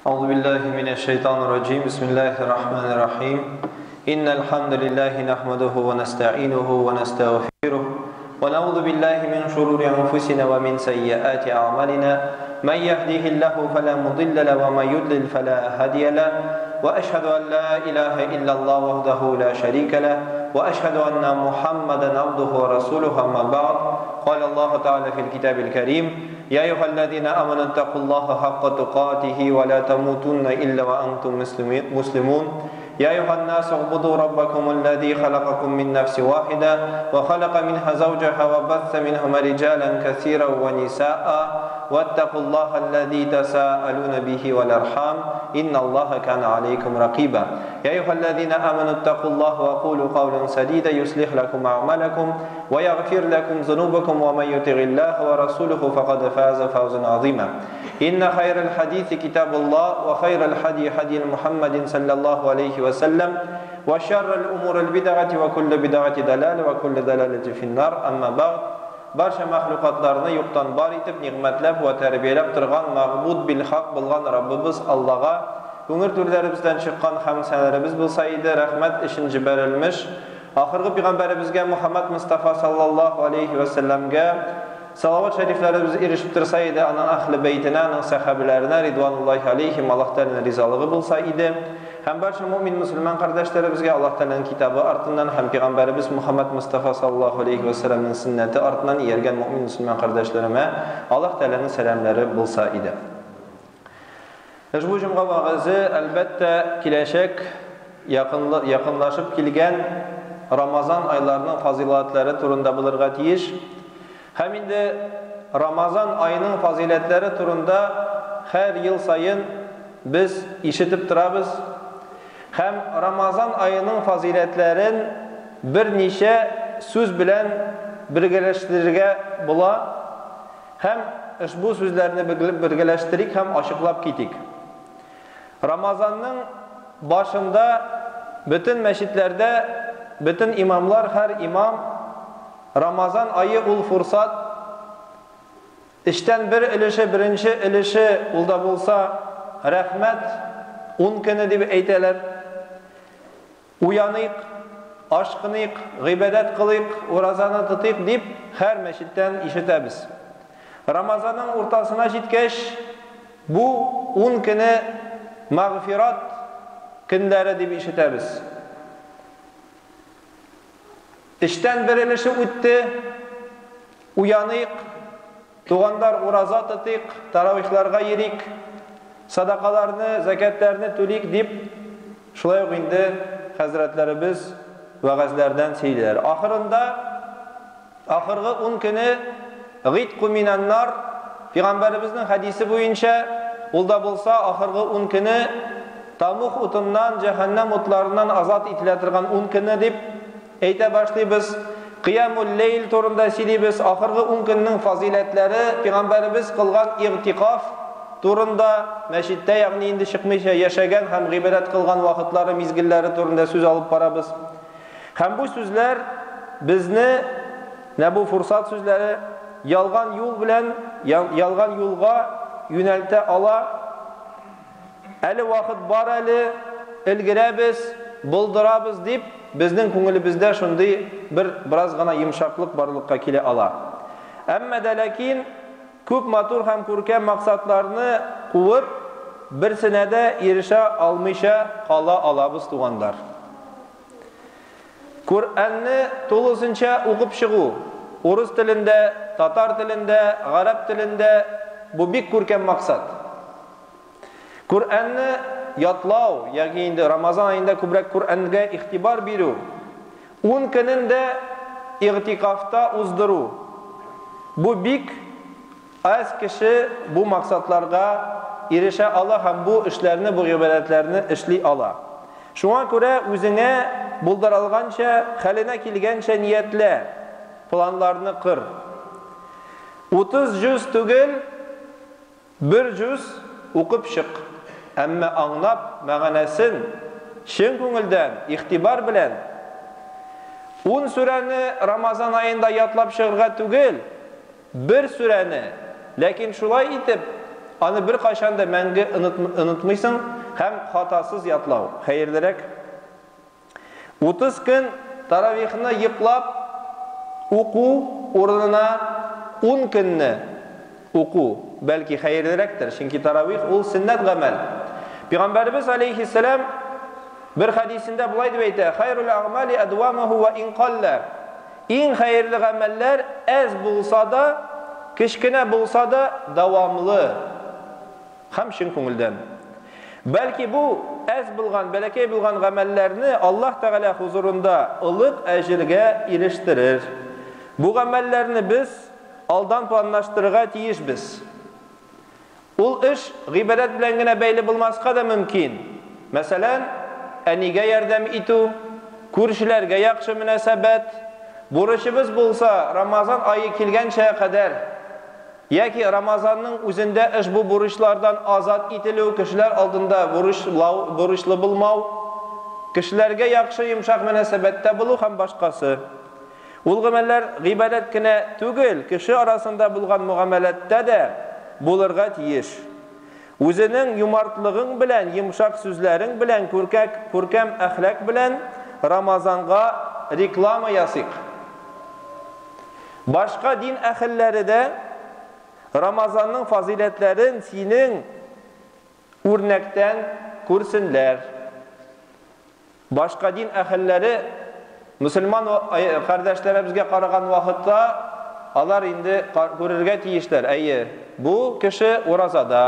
أعوذ بالله من الشيطان الرجيم بسم الله الرحمن الرحيم إن الحمد لله نحمده ونستعينه ونستغفره ونعوذ بالله من شرور أنفسنا ومن سيئات أعمالنا من يهده الله فلا مضل له ومن يضلل فلا هادي له وأشهد أن لا إله إلا الله وحده لا شريك له وأشهد أن محمدا عبده ورسوله أما بعد قال الله تعالى في الكتاب الكريم يا أيها الذين آمنوا اتقوا الله حق تقاته ولا تموتن إلا وأنتم مسلمون يا أيها الناس اعبدوا ربكم الذي خلقكم من نفس واحدة وخلق منها زوجها وبث منهما رجالا كثيرا ونساء واتقوا الله الذي تساءلون به والأرحام إن الله كان عليكم رقيبا يا أيها الذين آمنوا اتقوا الله وقولوا قولا سديدا يصلح لكم أعمالكم ويغفر لكم ذنوبكم ومن يطع الله ورسوله فقد فاز فوزا عظيما إن خير الحديث كتاب الله وخير الحدي حدي محمد صلى الله عليه وسلم وشر الأمور البدعة وكل بدعة دلالة وكل دلالة في النار أما بعد Барча мәхлукатларны юктан бар итеп, нигъмәтләп вә тәрбияләп торган Мәгъбуд бил хак булган Раббыбыз Аллага күңел түрләребездән чыккан хәмд-сәнәләребез булса иде, рәхмәт өчен җибәрелмеш ахыргы пигамбәребезгә Мухәммәд Мостафа саллаллаһу алейһи вә сәлләмгә салават шәрифләребез ирешеп торса иде, аның әһле бәйтенә, аның сәхабәләренә ридвануллаһи алейһим Аллаһ Тәгаләнең ризалыгы булса иде. Һәм барча мөэмин мөселман кардәшләребезгә Аллаһ Тәгаләнең китабы артыннан һәм пигамбәребез Мухәммәд Мостафа саллаллаһу алейһи вә сәлләмнең сөннәте артыннан ияргән мөэмин мөселман кардәшләремә Аллаһ Тәгаләнең сәламнәре булса иде. Ошбу җомга вәгазе, әлбәттә, киләчәк, якынлы, якынлашып килгән Рамазан айларының фазыйлатләре турында булырга тиеш. Һәм инде Рамазан аеның фазыйләтләре турында һәр ел саен без ишетеп торабыз. Һәм Рамазан аеның фазыйләтләрен берничә сүз белән бергәләштерергә була. Һәм ошбу сүзләрне бергәләштерик һәм ачыклап китик. Рамазанның башында бөтен мәчетләрдә бөтен имамлар, һәр имам Рамазан ае ул фурсат, өчтән бер өлеше, беренче өлеше ул да булса рәхмәт ун көне дип әйтәләр. Уяныйк, ашкыныйк, гыйбадәт кылыйк, уразаны тотыйк дип һәр мәчеттән ишетәбез. Рамазанның уртасына җиткәч, бу ун көне мәгъфират көннәре дип ишетәбез. Өчтән бер өлеше үтте, уяныйк, Туганнар, ураза тотыйк, таравихларга йөрик, садакаларны, зәкятләрне түлик, дип, шулай ук инде хәзрәтләребез вәгазьләрдән сөйлиләр. Ахырында, ахыргы ун көне гыйтку минән-нар, пигамбәребезнең хәдисе буенча, ул да булса ахыргы ун көне тамух утыннан, җәһәннәм утларыннан азат ителә торган ун көне дип, Әйтә башлыйбыз, Кыямул-ләйл турында сөйлибез, ахыргы ун көннең фазыйләтләре, пигамбәребез кылган игътикаф турында, мәчеттә, ягъни инде чыкмыйча яшәгән һәм гыйбадәт кылган вакытлары, мизгелләре турында сүз алып барабыз. Һәм бу сүзләр безне, менә бу фурсат сүзләре, ялган юл белән, ялган юлга юнәлтә ала. Әле вакыт бар әле, өлгерәбез, булдырабыз дип, безнең күңелебездә шундый бер бераз гына йомшаклык барлыкка килә ала. Әмма дә ләкин күп матур һәм күркәм максатларны куып, берсенә дә ирешә алмыйча кала алабыз, туганнар. Коръәнне тулысынча укып чыгу, урыс телендә, татар телендә, гарәп телендә, бу бик күркәм максат. Коръәнне ятлау, ягъни инде Рамазан аенда күбрәк Коръәнгә игътибар бирү, ун көнен дә игътикафта уздыру, бу бик аз кеше бу максатларга ирешә ала һәм бу эшләрне, бу гыйбадәтләрне эшли ала. Шуңа күрә үзеңә булдыралганча, хәленә килгәнчә ниятлә, планнарны кор. 30 җүз түгел, Бер җүз укып чык, әмма аңлап, мәгънәсен, чын күңелдән, игътибар белән. Ун сүрәне Рамазан аенда ятлап чыгырга түгел, бер сүрәне, ләкин шулай итеп, аны беркайчан да мәңге онытмыйсың һәм хатасыз ятлау хәерлерәк. 30 көн таравихны йоклап уку урынына 10 көнне уку, бәлки, хәерлерәктер, чөнки таравих ул сөннәт гамәл. Пәйгамбәребез алейһиссәлам бер хәдисендә болай дип әйтә: "Хайрул әгъмали әдвамуху ва ин қалла". Иң хәерле гамәлләр әз булса да, кечкенә булса да, дәвамлы һәм чын күңелдән. Бәлки бу әз булган, бәләкәй булган гамәлләрне Аллаһ Тәгалә хузурында олуг әҗергә ирештерер. Бу гамәлләрне без алдан планлаштырырга тиешбез. Ул эш гыйбадәт белән генә бәйле булмаска да мөмкин. Мәсәлән, әнигә ярдәм итү, күршеләргә яхшы мөнәсәбәт, бурычыбыз булса, Рамазан ае килгәнчә кадәр яки Рамазанның үзендә ошбу бурычлардан азат ителү, кешеләр алдында бурычлау, бурычлы булмау, кешеләргә яхшы йомшак мөнәсәбәттә булу һәм башкасы. Ул гамәлләр гыйбадәт кенә түгел, кеше арасында булган мөгамәләттә дә булырга тиеш. Үзенең юмартлыгың белән, йомшак сүзләрең белән, күркәк, күркәм әхлак белән Рамазанга реклама ясыйк. Башка дин әһелләре дә Рамазанның фазыйләтләрен синең үрнәктән күрсеннәр. Башка дин әһелләре мөселман кардәшләребезгә караган вакытта алар инде күрергә тиешләр. Әйе, бу кеше уразада.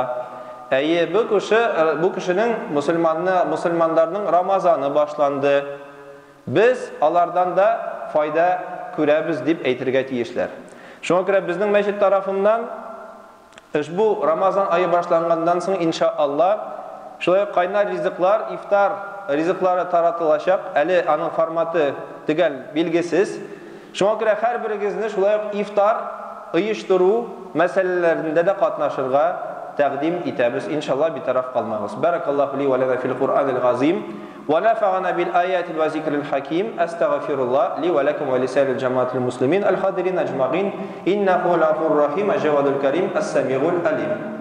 Әйе, бу кеше, бу кешенең мөселманны, мөселманнарның Рамазаны башланды. Без алардан да файда күрәбез дип әйтергә тиешләр. Шуңа күрә безнең мәчет тарафыннан Ошбу Рамазан ае башланганнан соң, инша Алла, шулай ук кайнар ризыклар, ифтар ризыклары таратылачак. Әле аның форматы төгәл билгесез. Шуңа күрә һәрберегезне шулай ук ифтар оештыру мәсьәләләрендә дә катнашырга тәкъдим итәбез. Иншалла, битараф калмагыз. Бәрәкаллаһу ли ва лана фил Куръанил газыйм. Ва нафагана бил аятил ва зикрил хаким. Әстәгъфирулла ли ва ләкум ва лисаирил җәмәгатил муслимин әл-хадирин әҗмәгыйн. Иннәһу гафурур рахим, әҗ-җавадул карим, әс-сәмигул алим.